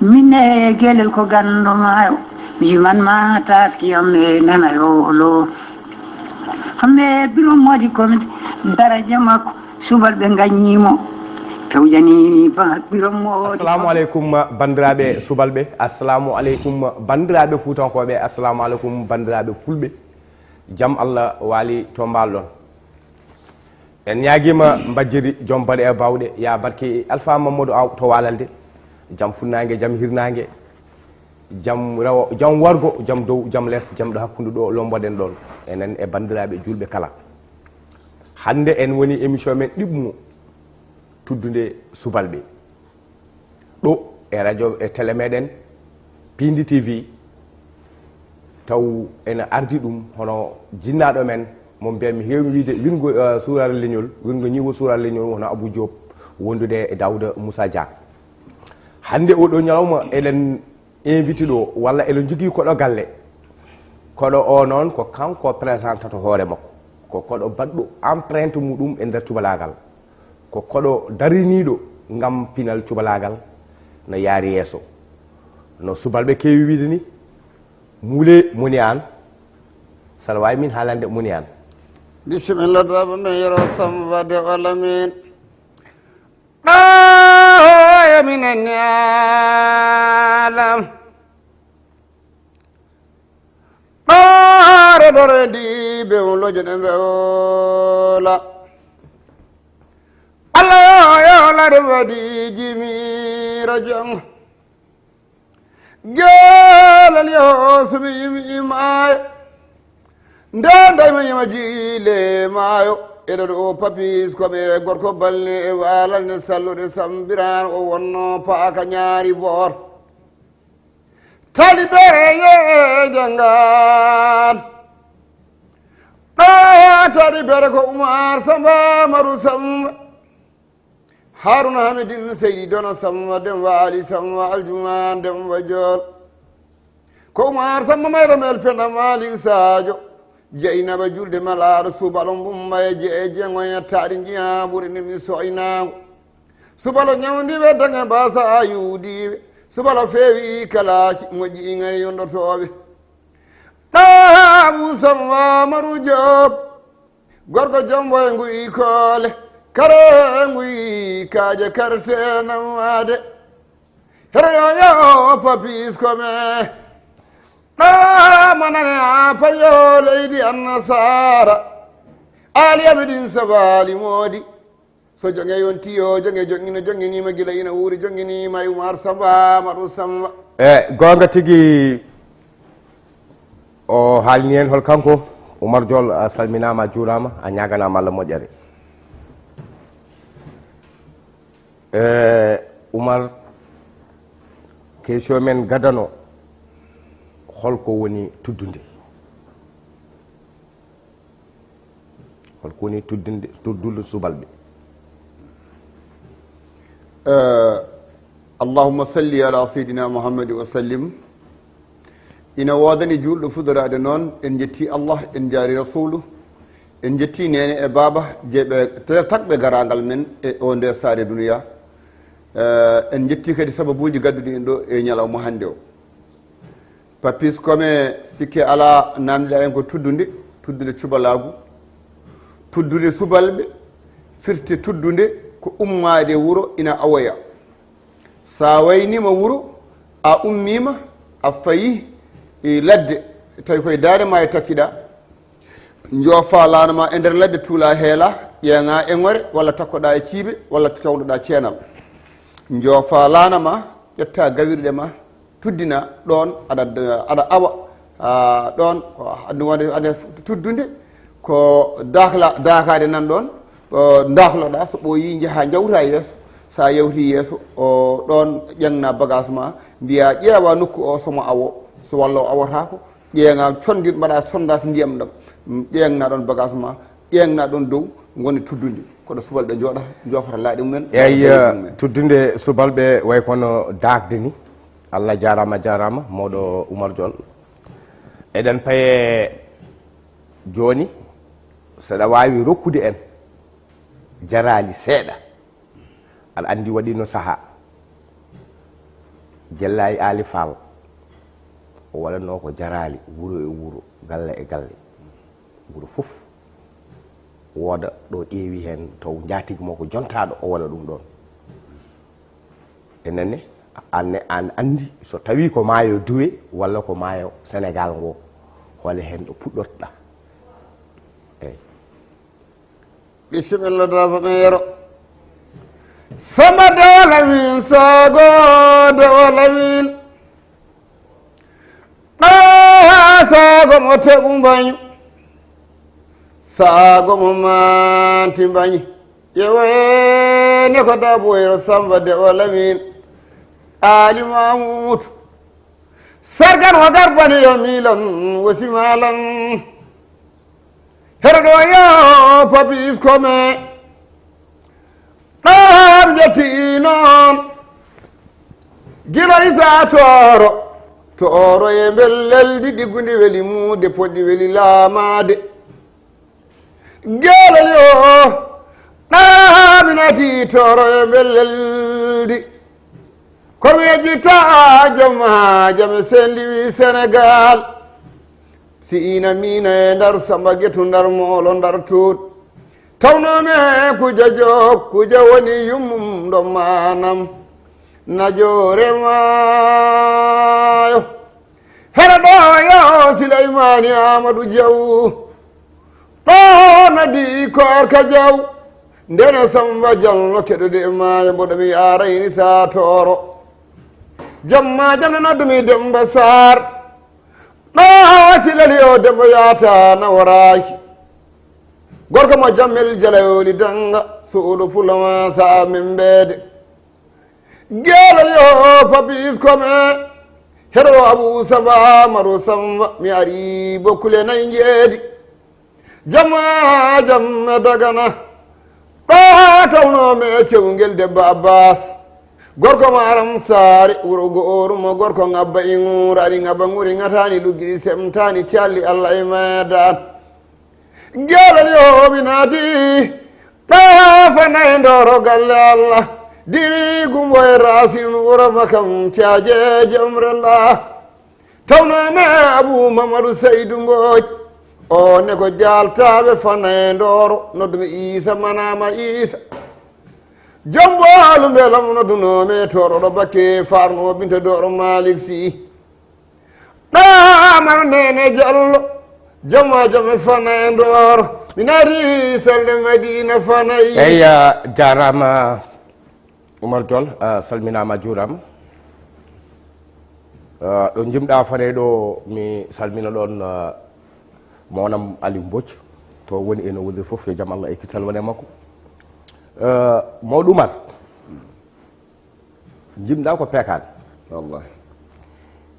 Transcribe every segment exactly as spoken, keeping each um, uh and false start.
Min e gelel ko ganndo maayo, mi man ma taaski am e nana yo lo. Hamme biro moodi komi daraja makko, subalɓe ngaññiimo, pewjani ba biro moodi. Assalamu aleykum, banndiraaɓe subalɓe. Assalamu aleykum, banndiraaɓe fuutankooɓe. Assalamu aleykum, banndiraaɓe fulɓe. Jam Allah waali to mbaal ɗon. En ñaagiima mbajjiri joom baɗe e baawɗe, yaa barke Alfa Mamadou Aw to Waalalde. Jam funnaange, jam hirnaange, jam rewo, jam wargo, jam dow, jam les, jam ɗo hakkunde ɗo lomboɗen ɗon. Enen e banndiraaɓe juulɓe kala. Hannde en woni émission men ɗiɓmo, Tuddunde Subalɓe. Ɗo e radio e télé meɗen Pindi T V, taw ene ardi ɗum hono jinnaaɗo men mo mbiyatmi heewmi wiyde wirngo, eh, suuraare leñol, wirngo ñiiwo suuraare leñol, hono Abou Diop, wondude e Daouda Moussa Dia. Hannde oɗo ñalawma eɗen invité ɗo, walla eɗen jogii koɗo galle. Koɗo o noon ko kanko présentata hoore makko. Ko koɗo baɗɗo empreinte muɗum e nder cubalaagal. Ko koɗo dariniiɗo ngam pinal cubalaagal no yaari yeeso. No subalɓe keewi wiyde ni, muule moni aan, saɗa waawi min haalande moni aan. Bisimilla, daba men yero Samba de wala min. Ɗo e minen ñaalam. Ɓaare dore ndi bewloje ɗe mbewla. Allah yo, yo lade wadi jimiira jam. Gelal yo suɓi yimi maayo. Nde ndayma yima jiile maayo. Eɗo ɗo papis ko ɓe gorko balne e walal ne sallude sambiran o wonno paaka ñaari boor. Talibere ye jangan. Ɗo talibere ko Umar Samba Maru Samba. Haruna Hamidin Seydi Dono Samba Demba Ali Samba Aljuman Demba Jol. Ko Umar Samba Mayra Mel Penda Malik Sadio. Jeynaba julde malaɗo subalo mbumba e je e jengo e taɗi njiya ɓuri nimi soynago. Subalo ñawdiɓe daŋe basa a yuudiɓe. Subalo feewi kalaci moƴƴi ŋari yondotoɓe. Ɗa Musa Mamaru Joop. Gorko jombo e nguyi koole. Kare nguyi kaaje karte namade. Here yo yo papis kome. Ɗa manane a payo leydi annasara. Ali abidin sabali modi. So jonge yonti yo jonge jongino jonginima gila ina wuuri jonginima e Umar Samba Maru Samba. E goonga tigi, o haalni en hol kanko Umar Jol, a salminama, a juurama, a ñaganama Allah moƴƴere. E Umar, question men gadano, holko woni tuddunde? Holko woni tuddunde, tuddunde subalɓe? Eh, Allahumma salli ala Seydina Muhammadi wa sallim. Ina woodani juulɗo fudoraade noon, en njetti Allah, en njaari Rasulu, en njetti neene e baaba, jeeɓe te-, takɓe garaangal men e o nde saare duniya. Eh, en njetti kadi sababuuji gadduɗi en ɗo e ñalawma hannde o. Papis kome sikke alaa namdiɗa en ko tuddunde, tuddunde cubalaagu, tuddunde subalɓe, firti tuddunde ko ummaade wuro ina awoya. Sa waynima wuro, a ummima, a fayi e ladde, tawi koye daande ma e takkiɗa, joofa laana ma e nder ladde tuula heela, ƴeeŋa e ŋore walla takkoɗa e ciibe walla tawɗoɗa ceenal. Joofa laana ma, ƴetta gawirɗe ma, tuddina ɗoon, aɗa, aɗa awa, ah, ɗoon, ko anndi wonde, anndi tuddunde, ko daakla-, daakaade nan ɗoon, ɗo daakloɗa, so ɓooyi njaha njawta yeeso, sa yawti yeeso, o ɗoon ƴeŋna bagage ma, mbiya ƴeewa nokku o somo awo, so walla o awataako, ƴeeŋa conndi mbaɗa sondage ndiyam ɗam, ƴeeŋna ɗoon bagage ma, ƴeeŋna ɗoon dow, ngoni tuddunde, koɗo subalɓe njooɗa, joofata laaɗi mumen, eyi, mbaɗa laaɗi mumen. Tuddunde subalɓe way kono daakde ni. Allah jaaraama, jaaraama, mawɗo Umar Jol. Eɗen paye jooni, saɗa waawi rokkude en jaraali seeɗa. Aɗa anndi waɗiino sahaa. Jellaayi Aali Faal, o waɗatnoo ko jaraali, wuro e wuro, galle e galle. Wuro fof wooda ɗo ƴeewi heen, taw njaatigi mo ko jontaaɗo, o waɗa ɗum ɗoon. Enen ne, aan ne, aan anndi so tawii ko maayo Duwe walla ko maayo Senegaal ngo, hole heen ɗo puɗɗortoɗaa? Eey. Bisimilla, daba men yero. Samba Dewo Lamin, Sago Dewo Lamin. Ɗa Sago mo teɓu mbañu. Sago mo manti mbañi. Yewene ko daboyro Samba Dewo Lamin. Ali Mamutu. Sargan o garbani yo milan, wasimalan. Heɗo ɗo yo Papis Kome. Ɗam ƴetti noon. Gila risa tooro. Tooro e mbelleldi, ɗiggundi weli muude, poɗɗi weli laamaade. Gelel yo. Ɗaminati tooro e mbelleldi. Ko mi yejjita jama, jame sendi wi Senegal. Si ina miina e ndar Samba Getu, ndar Moolo, ndar Tuut. Tawnoo me kuja jook, kuja woni yummum ɗo maanam. Najoore maayo. Hera ɗo yo Sileymaani Aamadu Jaw. Ɗo nadi Koorka Jaw. Ndena Samba Jallo keɗude e maayo mboɗo mi yaarayni saa tooro. Jamma jam no noddumi Demba Saar. Ɗo tilali o Demba yaata naworaaki. Gorko mo jammel jalayoli danga suuɗo pulama sa membeede. Gelol yo Papis Kome. Heɗo Abu Samba Maro Samba mi ari bokkule nayi jeedi. Jamma jamme dagana. Ɗo tawnoo me cewngel debbo Abbas. Gorko mo aram saare wuro gooru mo gorko ngabba i ŋuuraani ngabba ŋuuri ŋataani luggiɗi semtaani calli Allah e meedan. Gelol yo mi naati. Ɗo fana e ndoro galle Allah. Diri gumbo e rasin wuro makam caaje jamrallah. Tawnoo me Abu Mamadu Saydu Mbooj. O ne ko jaaltaaɓe fana e ndooro noddumi Iisa manama Iisa. Jom boolu mbelam noddunoo me tooroɗo bakke farno binta dooro Malik Si. Ɗamar nene Jallo. Jamma jam e fana e ndooro. Mi naati salde Madina fana e. Eyya, jaaraama. Umar Diol, a salminaama, a juuraama. A, ɗo njimɗaa fane ɗo, mi salmina ɗoon, a, mawnam Aliou Mbodj, to woni e no woni fof, yo jam Allah e kisal wone makko. A, mawɗo Umar, njimɗaa ko peekaan. Wallahi.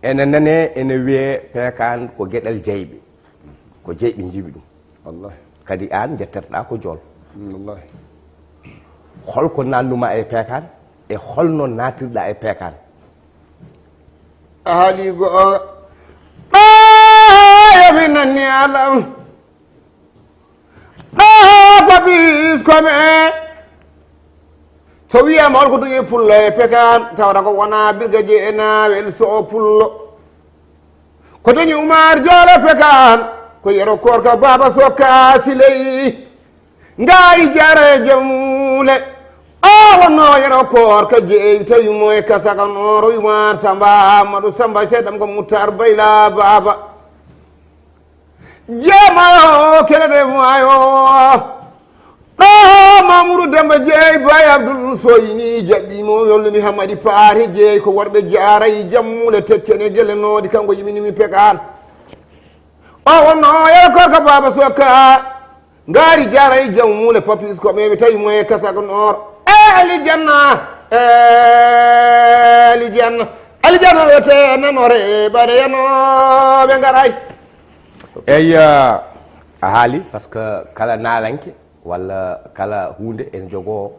Ene nane, ene wiyee peekaan ko geɗal jeyɓe, ko jeyɓe njiwi ɗum. Wallahi. Kadi aan njetterɗaa ko jool. Wallahi. Holko naatnuma e peekaan e holno naatirɗaa e peekaan? A haali goonga. Ɓaayo mi nanni alam. Ɗo Papis Kome. So wiyama holko dañi pullo e peekaan, tawata ko wona birgaje e naawel so o pullo. Ko dañi Umar Joolo peekaan, ko yero koorka baaba sokka siley. Ngaari jaara e jamuule. O wonno yero koorka jeeyi, tawi mo e kasaka nooro, Umar Samba, Amadou Samba, seedam ko Moutar Bayla baaba. Jamayo kelede mayo. Ɗo Mamoudou Demba Jeey, Baye Abdoul Soyni, jaɓɓi mo, wellumi Hamadi Paate Jeey, ko worɓe jaaray jammule teccene gele noodi, kanko yiminimi pekaan. O wonno yero korka baaba sokka. Ngaari jaaray jammule Papis ko ɓe tawi mo e kasaka noor. E alijanna, e alijanna. Alijanna wiyete nanore ɓaɗe yanoɓe ngaray. Eyi, a haali, par ce que kala naalanke walla kala huunde ene jogoo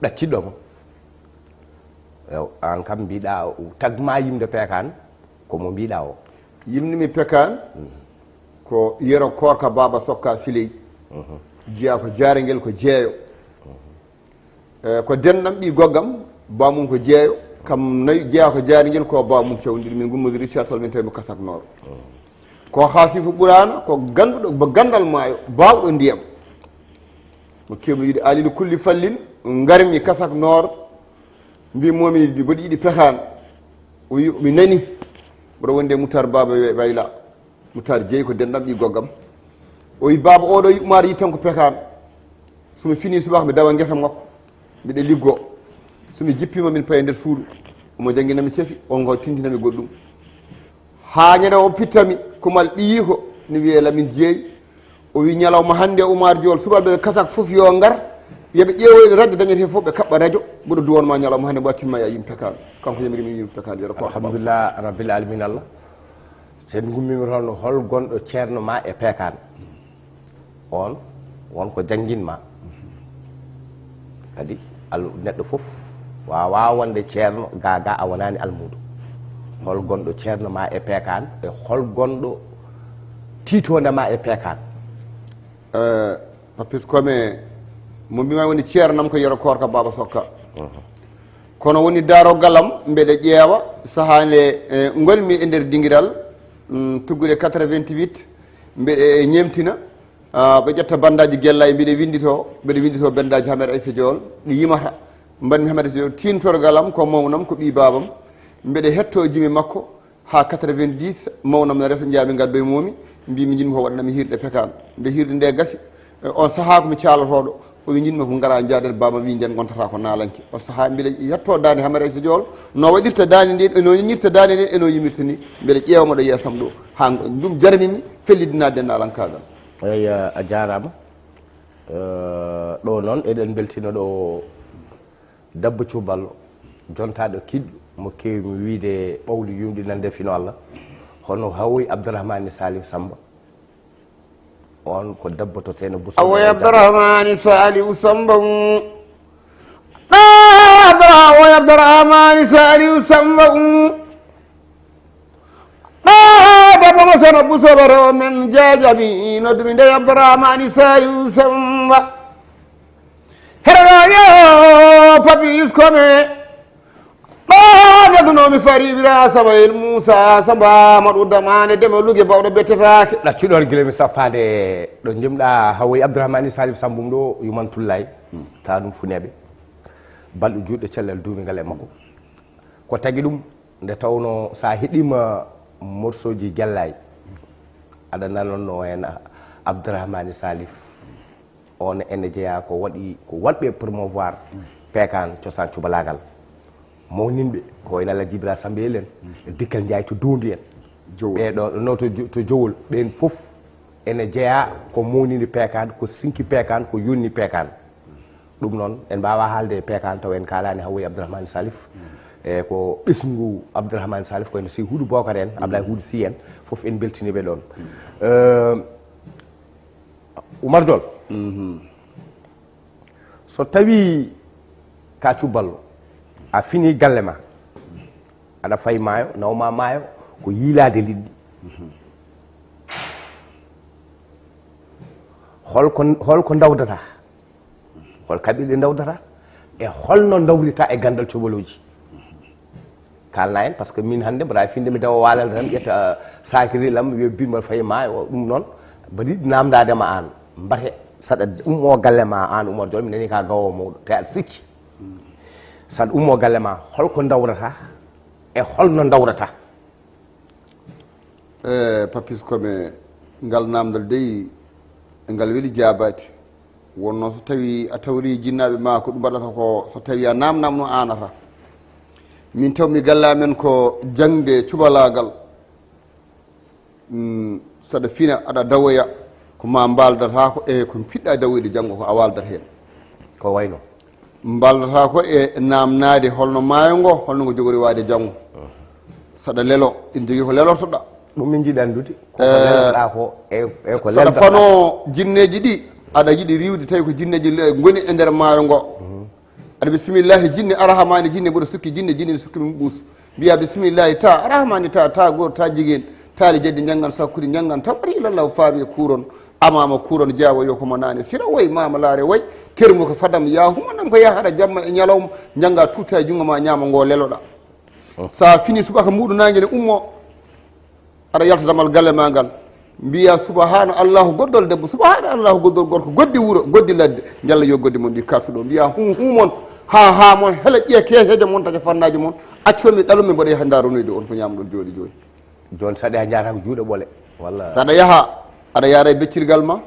ɗacciɗɗo mo. Ew, aan kam mbiɗa tagma yimde peekaan, ko mo mbiɗa o. Yimnimi peekaan, ko yero koorka baaba sokka siley. Jeyaa ko jaarengel ko jeeyo. E ko denɗam ɓi goggam, bamum ko jeeyo. Kam nayi jeyaa ko jaari ngel ko baaw mum cawndiri min gummodiri siyatol min tawi mo kasak nooro. Ko haasifu ɓuraana ko gannduɗo ba ganndal maayo baawɗo ndiyam. Mo kewmi yiɗi alili kulli fallin ngarmi kasak nooro. Mbi momi mboɗo yiɗi pekaan. O wi mi nani. Mboɗo wonde mutar baaba wayla. Mutar jeeyi ko denɗam ɓi goggam. O wi baaba oɗo yi umaar yi tan ko pekaan. Somi fini subaka mi dawa ngesa makko. Mbiɗa liggo. Somi jippima min paya nder suudu. Omo jannginami cefi on ko tintinami goɗɗum. Haa ñande o pittami kumal ɓiyi ko ni wiye lamin jeeyi. O wi ñalawma hannde umaar jool subalɓe kasak fof yo ngar. Yoɓe ƴeewoyde radio dañete fof ɓe kaɓɓa radio. Mboɗo duwonma ñalawma hannde mbo attinma ya yimɓe pekaan. Kanko yamiri min yimɓe pekaan yero ko. Alhamdulillah rabbil alamin allah. Sen gummima toon hol gonɗo ceerno ma e pekaan? On won ko janngin ma. Kadi al neɗɗo fof wawa wonde ceerno gaga a wonani almudo. Hol gonɗo ceerno ma e pekaan e hol gonɗo titonde ma e pekaan? Eh, papis kome mo mbima woni ceernam ko yero korka baba sokka. Kono woni daro galam mbeɗa ƴeewa saha nde eh, gonmi e nder dingiral mm, tuggude quatre-vingt-huit mbeɗa ñemtina. Ah, ɓe ƴetta bandaji gella e mbiɗa windito mbeɗa windito bandaji hamed aysa diol ɗi yimata. Mbanmi hamed aysa diol tintorgal am ko mawnam ko ɓi babam. Mbeɗa hetto jimi makko ha quatre-vingt-dix mawnam no resa jeeyami ngaddo e momi. Mbimi jinmi ko waɗanami hirde pekaan nde hirde nde gasi. Eh, on saha ko mi calotoɗo o wi jinmi ko gara jaaden baba wi nden gontata ko nalanke on saha mbiɗa yetto dande hamed aysa diol no waɗirta dande nden eno yimirta dande nden eno yimirta ni. Mbeɗa ƴeewama ɗo yeesam ɗo ha ɗum jaranimi fellidinade nalankagal. Eyyi a jarama. Eh, ɗo noon eɗen beltino ɗo debbo cuballo jontaɗo kiɗɗo mo kewmi wiide ɓawli yumɗinande fino allah hono hawoy abdourahmani salif samba. On ko debbo to seno buso awoy abdourahmani salihu samba um. Abdourahmani salihu samba um. Ɗo debbo mo sono ɓusoɓe rewo men jajami noddumi nde abdourahmani saliu samba. Heɗoɗo yo papi iskome. Ɗo noddunomi fari ibra sabayel moussa samba maɗu damane deme luge bawɗo bettetake. Ɗaccuɗon gila mi sappade ɗo jimɗa hawoyi abdourahmani salif sambum ɗo yumantullay ta ɗum funeɓe balɗo juuɗe cellal duumingal e makko. Ko tagi ɗum nde tawno sa heɗima morceauji gellay aɗa nanonno hen abdourahmani salif. On ene jeeya ko waɗi ko waɗɓe promouvoir pekan cosaan cubalagal mawninɓe ko wayno allah jibira sambeyel en dikkal njaay to dondu en ɓeɗo no to jowol ɓen fof ene jeeya ko mawnini pekan ko sinki pekan ko yonni pekan. Ɗum noon en mbaawa haalde e peekaan taw en kaalani hawwoy abdourahmani salif e ko ɓesngu abdourahmani salif koyno si huudu bokar en ablay huudu si en fof en beltiniɓe ɗoon. Oumar diol so tawi ka cubballo a fini galle ma aɗa fay maayo nawma maayo ko yiilaade liɗɗi holko holko ndawdata hol kaɓirɗe ndawdata e holno ndawrita e gandal cobalooji kalna en par ce que min hannde mbaɗa finde mi dawa waalal tan ƴetta sakiri lam wiya bimmal fayi ma o ɗum noon mbaɗi namdadema an mbate saɗa ummo galle ma an ummo jomi nani ka gawo mawɗo te aɗa sikki saɗa ummo galle ma holko ndawrata e holno ndawrata. E papis kome ngal namdal dey e ngal weli jabati wonno so tawi a tawri jinnaɓe ma ko ɗum mbaɗata ko so tawi a namnam no anata min taw mi galla men ko jangde cubalagal saɗa fina aɗa dawoya ko ma mbaldata ko e ko piɗɗa dawoyde janngo ko a waldata hen ko wayno mbaldata ko e namnade holno maayo ngo holno ngo jogori wade janngo saɗa lelo ina jogui ko lelortoɗa ɗum min jiɗi anndude koko lelorɗa ko e e ko saɗa fano jinneji ɗi aɗa yiɗi riwde tawi ko jinneji goni e nder maayo ngo aɗa bisimillahi jinne arahamani jinne mboɗo sukki jinne jinne ne sukki min ɓuus mbiya bisimillahi ta arahamani ta ta goto ta jiguen taali jaddi janggan sakkude janggan tawari ilallah faami e kuuron amama kuuron jaawo yo komo nane sira woy mama laare woy kermu ko fadam ya humanam ko yahata jamma e ñalawma jangga tutta e junngo ma ñama ngo leloɗa So a fini subaka mbuɗu nange ne ummo, aɗa yalta damal galle ma ngal. Mbiya subahana Allahu goddol debbo, subahana Allahu goddol gorko, goddi wuro, goddi ladde. Njalla yo goddi mon ɗi kartuɗo. Mbiya hu hu mon, ha ha mon, hela ƴiya keeseeje mon, taƴa fannaji mon. Accu mi ɗalo mi mboɗo yaha ndaronoyde on ko ñamɗon jooɗi jooɗi. Joni saɗa yaha jaata ko juuɗe ɓole. Walla saɗa yaha, aɗa yaara e beccirgal ma.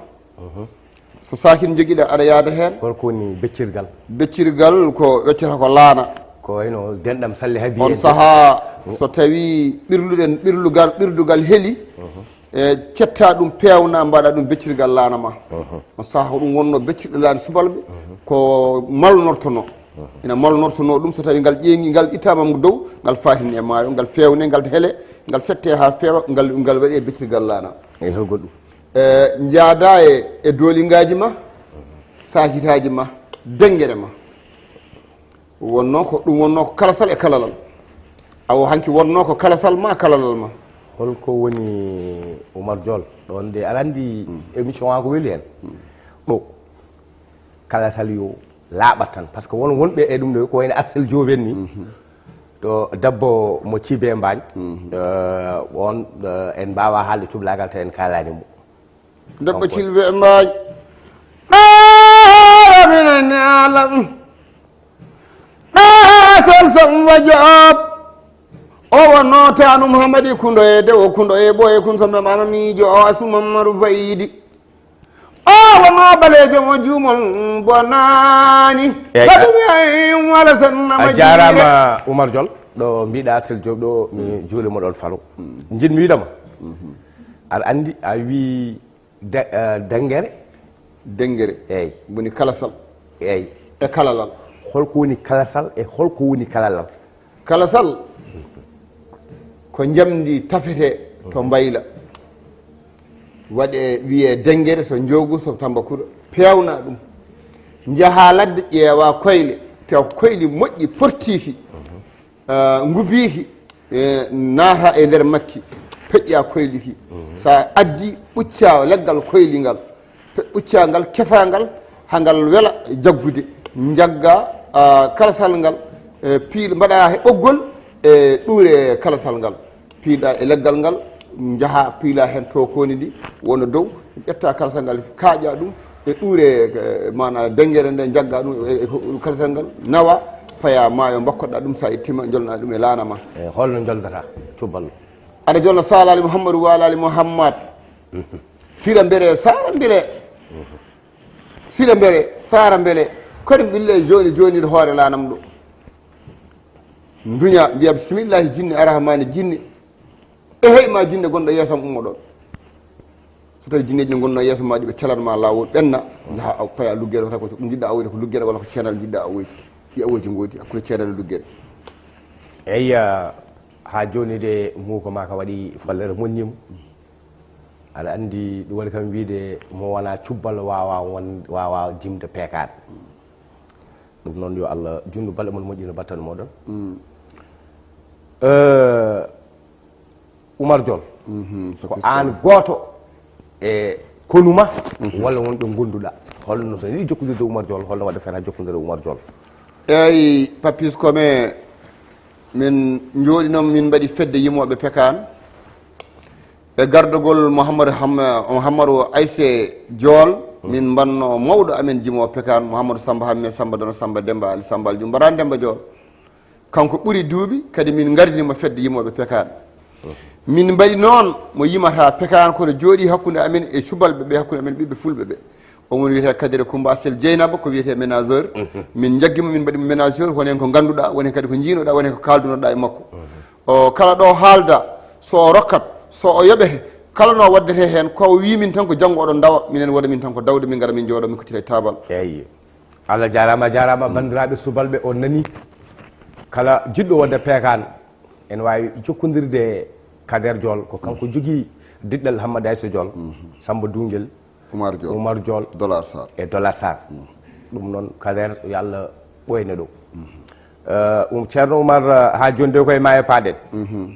So saakin jogiɗa aɗa yaada heen. Holko woni beccirgal? Beccirgal ko weccata ko laana. Ko wayno denɗam salle habi. On sahaa so tawi ɓirluɗen ɓirlugal ɓirdugal heli, e cetta ɗum peewna mbaɗa ɗum beccirgal laana ma. On sahaa ko ɗum wonno beccirɗe laana subalɓe ko malnortono. Ina malnortono ɗum so tawi ngal ƴeeŋi ngal ittama dow ngal fahin e maayo ngal fewne ngal hele ngal sette ha feewa ngal ngal waɗe beccirgal laana. Eyi hol goɗɗum? E, njaada e, e doolingaaji ma, saakitaaji ma, denngere ma. Wonnoo ko, ɗum wonnoo ko kalasal e kalalal. Awo hanki wonnoo ko kalasal ma, kalalal ma. Holko woni Oumar Diol? Ɗoon de aɗa anndi émission o ko weli heen. Ɗo kalasal yo laaɓat tan, par ce que won wonɓe e ɗum ɗo ko wayno Assel Diop en ni. To debbo mo Cibe Mbañ, eh, on, eh, en mbaawa haalde cublaagal taw en kaalaani mo. Debbo Cilbe e Mbaañ. Ɓaawa minen ne alam. Ɓaawa Sel Samba Diop. O wonno taanum Hamadi Kundo e Dewo Kundo e Ɓooye Kun Sombe Mama Miijo o Asu Mamadu Bayidi. O wonno ɓaleejo mo juumol bonaani. Eyi, Batu a- mi ay wala sen nama a jaaraama jiire. Oumar Diol, ɗo mbiɗa Sel Diop ɗo mi juule mo ɗon falo. Njiɗmi wiidama. Aɗa anndi a wii de, eh, denngere? Denngere. Eyi. Woni kalasal. Eyi. E kalalal. Holko woni kalasal e holko woni kalalal? Kalasal ko njamndi tafete to mbayla. Waɗe wiye denngere so njoogu so tambakura. Peewna ɗum. Njaha ladde ƴeewa koyle. Taw koyli moƴƴi portiiki. Eh, ngubiiki, eh, naata e nder makki, peƴƴa koyli ki. Sa addi ɓucca leggal koyli ngal, pe-, ɓucca ngal, kefa ngal, ha ngal wela jaggude. Njagga, ah, kalasal ngal, eh, piil-, mbaɗa he ɓoggol, e ɗuure kalasal ngal. Piiɗa e leggal ngal, njaha piila heen tookooni ndi, wona dow, ƴetta kalsa ngal, kaaƴa ɗum e ɗuure, eh, maana denngere nde, njagga ɗum e, e, e kalsa ngal, nawa, paya maayo, mbakkoɗa ɗum, sa ittima, jolna ɗum e laana ma. E holno joldata, cuballo? Aɗa jolna Sala Ali Muhammadu wa Ala Ali Muhammad. Sira mbere, sara mbele. Sira mbele, sara mbele. Kadi mbille jooni, jooni hoore laanam ɗo. Nduña, mbiya, "Bisimillahi, jinne arahmani, jinne." E hey ma jinne gonɗo yeeso am, ummo ɗon. So tawi jinneeji ne gonno yeeso ma, ɗi ɓe telan ma laawol, ɓenna, njaha a paya luggere, wata ko njiɗɗa awoyde ko luggere walla ko ceenal njiɗɗa awoyde. Ɗi awoyde ngoodi, hakkunde ceenal e luggere. Eyya, haa jooni de, muuko ma ka waɗi fallere monnimo. Aɗa anndi ɗum waɗi kam wiide mo wona cubbal waawa won, waawa jimde peekaaɗe. Ɗum noon yo Allah junndu balɗe mon moƴƴina battane mooɗon. Mm. Eh, Oumar Diol, mhm, ko Papis aan Kone. Gooto e konu ma, mhm, walla won ɓe ngonduɗa? Holno so ni jokkondirde Oumar Diol, holno waɗde feere haa jokkondira Oumar Diol? Eyi, Papis Kome, min njooɗi noon, min mbaɗi fedde yimooɓe Pekaan. E gardagol Mouhamadou Ham-, Mouhamadou Aissé Diol, min mbanno mawɗo amen jimo Pekaan, Mouhamadou Samba Hamme, Samba Dono, Samba Demba, Ali Samba Aljum, Mbaran Demba Diol. Kanko ɓuri duuɓi, kadi min ngardini mo fedde yimooɓe Pekaan. Min mbaɗi noon mo yimata Pekaan, kono jooɗi hakkunde amen e cubalɓe ɓe, hakkunde amen ɓiɓɓe fulɓe ɓe. Omo wiyetee Kadire Coumba Sel Dieynaba, ko wiyetee ménageur. Mhm. Min njaggi mo, min mbaɗi mo ménageur, woni heen ko ngannduɗaa, woni heen kadi ko njiinoɗaa, woni heen ko kaaldunoɗaa e makko. Mhm. O kala ɗo haalda, so o rokkat, so o yoɓete, kala no waddete heen, ko o wii min tan ko janngo oɗon ndawa, minen wooda min tan ko dawde, min ngara min njooɗo, min koccita e taabal. Eyi. Allah jaaraama, a jaaraama, banndiraaɓe subalɓe, on nani. Kala jiɗɗo wonde Pekaan, ene waawi jokkondirde Kader Diol, ko kanko jogii diɗɗal Hammadi Ayso Diol, Samba Dungel, Oumar Diol. Oumar Diol. Dolar Sarr. E Dolar Sarr. Mm. Ɗum noon, Kader, yo Allah ɓooyne ɗum. Mm. Eh, um, Ceerno Oumar, eh, haa jooni de koye maayo paaɗen. Mhm.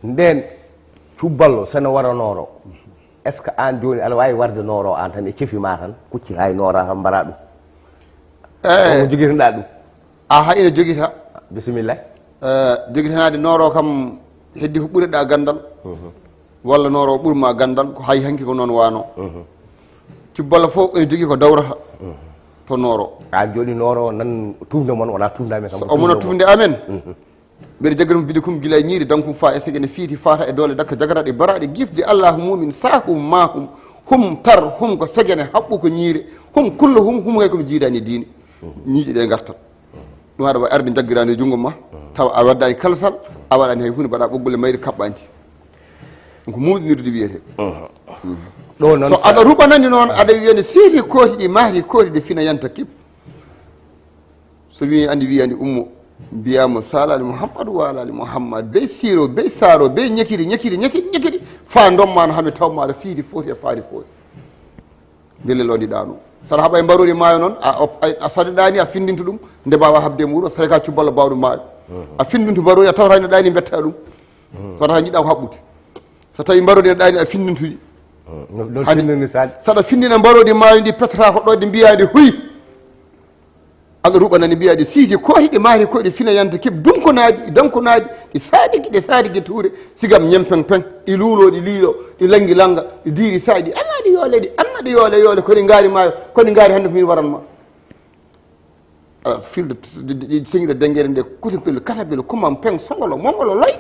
Ndeen cubballo, so no wara nooro, est-ce que aan jooni aɗa waawi warde nooro aan tan e cefi ma tan, kuccita e noora tan, mbaɗa ɗum? Eh. Ko jogitoɗaa ɗum? Aha, ina jogita. Bisimilla. Eh, jogitanaade nooro kam, heddi ko ɓureɗa ganndal. Mhm. Walla nooro ɓurma ganndal, ko hay hanki ko noon wano. Mhm. Cubballa fof ene jogii ko dawrata. Mhm. To nooro. An jooni nooro nan tufde mon, wona tufde amen kam, so ko omona tufde mon. Tufde amen. Mhm. Mbeɗa jagganum bide kum gila e ñiiri, donc kum fa e segene fiiti fata e doole dakka jagaraɗe baraɗe gifde Allahu mumin sahum mahum, hum tar, hum ko segene, haɓɓu ko ñiire, hum kullu hum, hum kay komi jiidani e diine. Mhm. Ñiiƴe ɗe gartat. Ɗum aɗa wawi arde jaggirani e junngo ma, tawa a waddani kalsal, a waɗani hay hunde, mbaɗa ɓoggol e mayri kaɓɓanti. Ɗum ko muɗinirde wiyete. Ɗo noon so sa- aɗa ruɓanani noon, aɗa wiyani siiti kooti ɗi mahri kooti ɗi fina yanta kib. So wi andi wi andi ummo, mbiyamo salali Mouhammad walali Mouhammad, bey siro, bey saro, bey ñekiri, ñekiri, ñekiri, ñekiri, fa ndommano hami tawmaɗa fiiti foti e faari foti. Ndelle lowdiɗa ɗum. Saɗa haɓa e mbarori maayo noon, a, a, a saɗaɗani, a findinta ɗum, nde mbawa haɓde e muɗum, saɗa ka cubballa bawɗo maayo. Mhm. A findinta mbarori, a tawata ene ɗani, mbetta ɗum. Mhm. So tawata jiɗɗa ko haɓɓude. So tawi mbarori ene ɗani, a findintuji. Mhm. No, no Hani, findini saɗa? Saɗa findina mbarori maayo ndi pettata ko ɗo, ɗi mbiya ndi huy. Aɗa ruɓanani mbiya ɗi siiji kooti, ɗi maari koɗi fina yanta kib, dunkonaɗi, ɗi dankonaɗi, ɗi saadigi, ɗi saadigi tuure, sigam ñempeng peng, ɗi luulo, ɗi liilo, ɗi langi langa, ɗi diiri saɗi, annaɗi yoole ɗi, annaɗi yoole yoole, ko ɗi ngaari maayo, ko ɗi ngaari hannde ko min waran ma. Aɗa filde, ɗi, ɗi, ɗi seŋiɗo dengere nde, kutupel, katapel, kumam peng, songolo, mongolo, loy.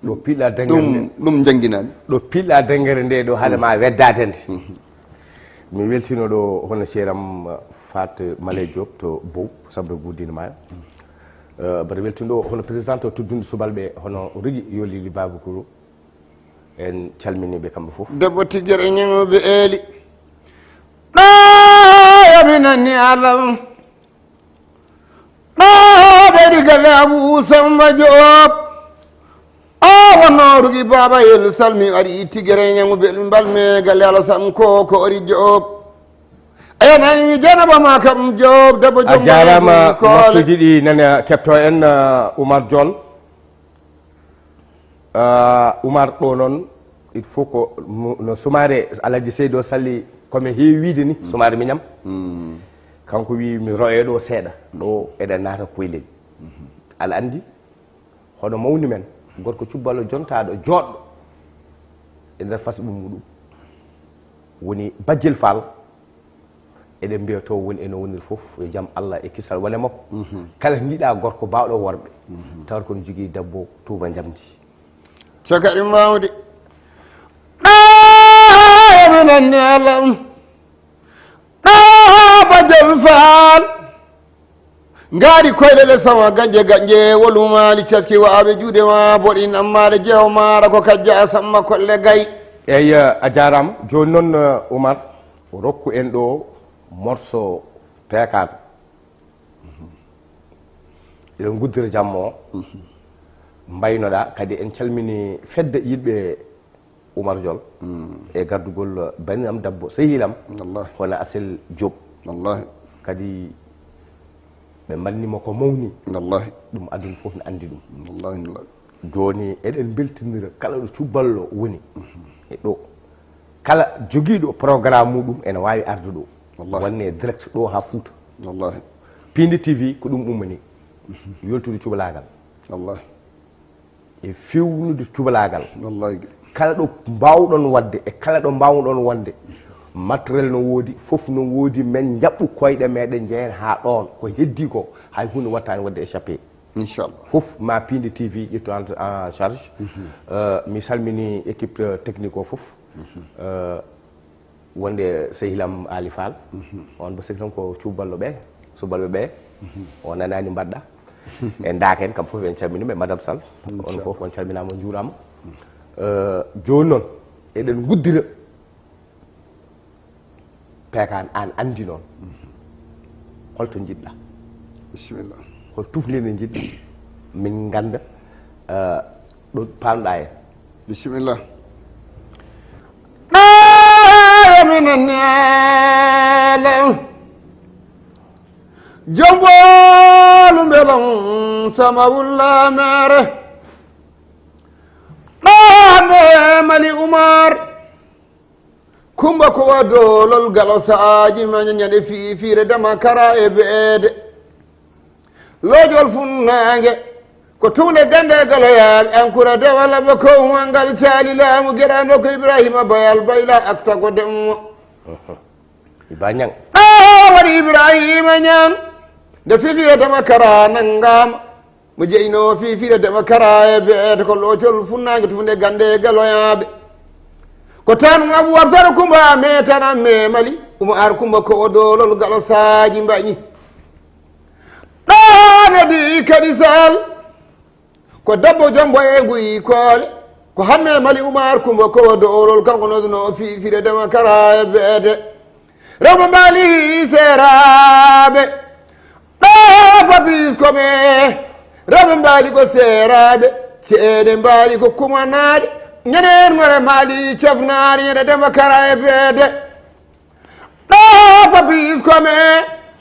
Ɗo piɗɗa dengere ɗum, nde. Ɗum jannginami. Ɗo piɗɗa dengere nde ɗo, haade ma weddade nde. Mhm. Mi weltino ɗo hono seeram Fat Maley Diop to Bow, Sabra Gudina Maayo. Eh, mbaɗa weltino ɗo hono président o teddunɗo subalɓe hono Rigi Yolili Babakuru. En calminiɓe kamɓe fof. Debbo tijjere ñeŋuɓe eeli. Ɗo yami nanni alam. Ɗo ɓeydi galle Abou Samba Diop. O wonno rugi Baba Yel Sall, mi waɗi tigere ñaŋu bel mbal me galle Alassane ko, ko ori Diop. Aya nani mi janaba ma kam Diop, debbo A Diop jarama, koole. Waktuji ɗi nana kepto en, uh, Oumar Diol. Ah, Oumar ɗo noon, il faut ko mo-, no Soumaré, Alhaji Seydi o Sall, komi heewi wiide ni, Soumaré miñam. Mm. Kanko wi mi roye ɗo seeɗa, ɗo eɗen naata Koylel. Mhm. Aɗa anndi, hono mawni men, gorko cubballo jontaɗo, joɗɗo e nder fasɓe muɗum. Woni Bajjel Fall, eɗen mbiya to woni eno woniri fof, yo jam Allah e kisal wone makko. Mhm. Kala jiɗa gorko bawɗo worɓe, mhm, tawata kono jogii debbo tuuba njamdi. Cagari mawde. Ɗa, emin anndi alam. Ɗa, Bajjel Fall. Ngaari koyɗe ɗe sama gaƴƴe gaƴƴe, wolumaali caski waaɓe juuɗe ma, boɗi nammaare jeewo maara ko kajja a samma kolle gay. Eyi, a jaaraama. Jooni noon, eh, Oumar, rokku en ɗo morceau peekaaɗo. Eɗen nguddira jamma o. Mbaynoɗaa, kadi en calmini fedde yiɗɓe Oumar Diol, mm, e gardugol bani am debbo, sehil am, wallahi, hono Asel Diop. Wallahi. Kadi ɓe mbanni mo ko mawni. Wallahi. Ɗum aduna fof ne anndi ɗum. Wallahi, wallahi. Jooni eɗen mbeltinira kala ɗo cuballo woni, mhm, e ɗo. Kala jogiiɗo programme muɗum ene waawi arde ɗo. Wallahi. Wonne direct ɗo haa Fuuta. Wallahi. Piindi T V ko ɗum ummani. Mhm. Yoltude cubalaagal. Wallahi. E fewnude cubalaagal. Wallahi. Kala ɗo mbaawɗon waɗde e kala ɗo mbaawɗon wonde, matériel no woodi, fof no woodi, men njaɓɓu koyɗe meɗen njehen haa ɗoon. Ko heddi ko, hay huunde wattaani waɗde échappé. Inchallah. Fof ma Piindi T V ƴettu en, en charge. Mhm. Euh, mi salmini équipe, euh, technique o fof. Mhm. Euh, wonde sehil am Ali Fall. Mhm. On bo sehil am ko cuballo ɓe, subalɓe ɓe. Mhm. O nanaani mbaɗɗa. E ndaaka en kam fof en calmini ɓe, Madame Sall. On, inchallah, fof on calminaama, on njuuraama. Mhm. Euh, jooni noon, eɗen nguddira. Peekaan, aan anndi noon. Mhm. Holto njiɗɗa? Bisimilla. Hol tufnde nde njiɗɗa? Min ngannda, eh, ɗo paamɗa en. Bisimilla. Aya minen neele. Jombolu mbelon sama wulla mere. Ɗo hannde Mali Umar. Kumba ko wa doolol galo saaji ma ñande fiifiire dama kara e beede. Loojol funnaange ko tuunde gannde galoyaaɓe ankura dewala ɓe kowmal ngal caali laamu geɗaano ko Ibrahima Bayal Bayla ak tago demmo. Iba Ñang. Ɗo waɗi Ibrahima Ñang nde fiifiire dama kara nanngaama. Mo jeyno fiifiire dama kara e beede ko loocol funnaange tuunde gannde galoyaaɓe. Ko tan Abu Absar Kumba metana memali Umar Kumba ko o doolol galo saaji mbañi. Ɗaanedi kadi sal ko debbo jombo e nguyi koole ko hamme mali Umar Kumba ko doolol kanko noduno fiifire dema kara e beede. Rewɓe mbaali seeraaɓe ɗo babis kome. Rewɓe mbaali ko seeraaɓe ceede mbaali ko kumanaaɗe ñaneen ngore mbaali cafnaari ñande dema kara e beede. Ɗo papi iskome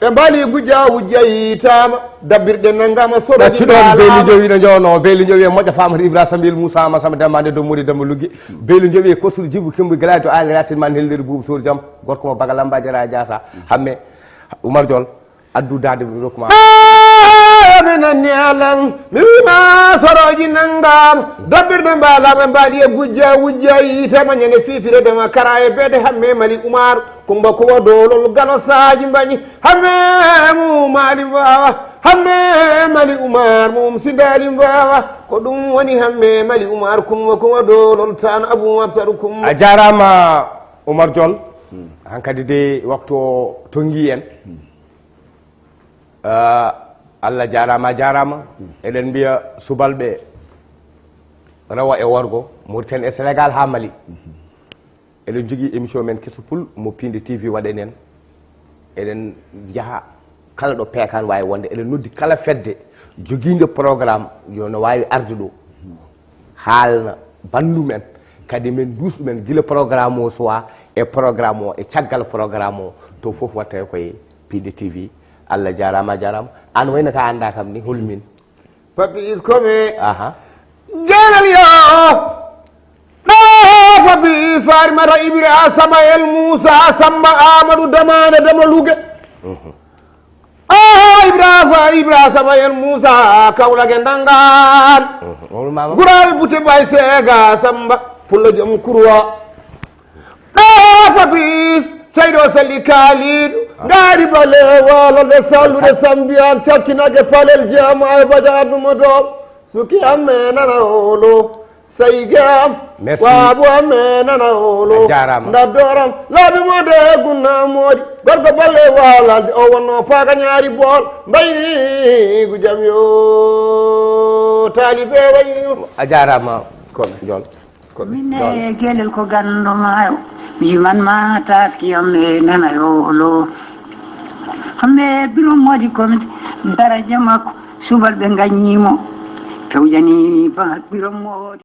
ɓe mbaali gujja wujja yitaama dabbirɗe nanngama soroji Ɗaccuɗon beeli jowi no joono beeli jowi e moƴƴa famata Ibra Sambil Moussa ma sama dembande dommori demba lugge beeli jowi e kosuru jibu kimbu galaji to ali racine ma helleri buubu sori jam gorko mo baga lamba jara jasa hamme Umar Jol addu dade rokkuma mi nanni alam mi wima soroji nanngama dabbirɗe mbaalaɓe mbaali e gujja wujja yitaama ñande fiifire dema kara e beede hamme mali Umar Kumba ko wa doolol galo saaji mbañi hamme mu maali mbaawa hamme mali Umar mum sindaali mbaawa ko ɗum woni hamme mali Umar Kumba ko wa doolol tan Abu Absar Kumba. A jaaraama Umar Jol. Hankadi de waktu o tonngi en. Ah, Allah jaaraama a jaaraama. Eɗen mbiya subalɓe rewo e worgo Mauritanie e Sénégal haa Mali. Eɗen jogii émission men keso pul mo Pinde T V waɗani en. Eɗen njaha kala ɗo peekaan waawi wonde eɗen noddi kala fedde jogiinde programme yo no waawi arde ɗo haalna banndum en kadi min nduus ɗumen gila programme o suwa e programme o e caggal programme o to fof watte koye Pinde T V. Allah jaaraama a jaaraama. Aan wayno ka annda kam ni holmin. Papi is kome. Aha. Gelal yo. Ɗo papi farimata Ibra Samayel Moussa Samba Amadou Damane Dama Louga. O Ibra fa Ibra Samayel Moussa Kawlake Ndangan. Wowlu mama. Gural Bute Bay Sega Samba Pullo Jom Kurwa. Ɗo papis seydo salli kaaliɗo ngaari bale wolode sallude sambiyan caskinake palel jeema e baja addumo doom suki amme nana olo sayge am Merci. Waabu amme nana olo A jaaraama. Ndaddoram laabi mode gunna moodi gorko balle walalde o wonno paaka ñaari bool mbayni gujam yo taalibe waynima. A jaaraama Jol. Min e gelel ko ganndo maayo mi man ma taski am e nana yo lo hamme biro moodi komi daraja makko subalɓe gaññimo pewjani ba biro moodi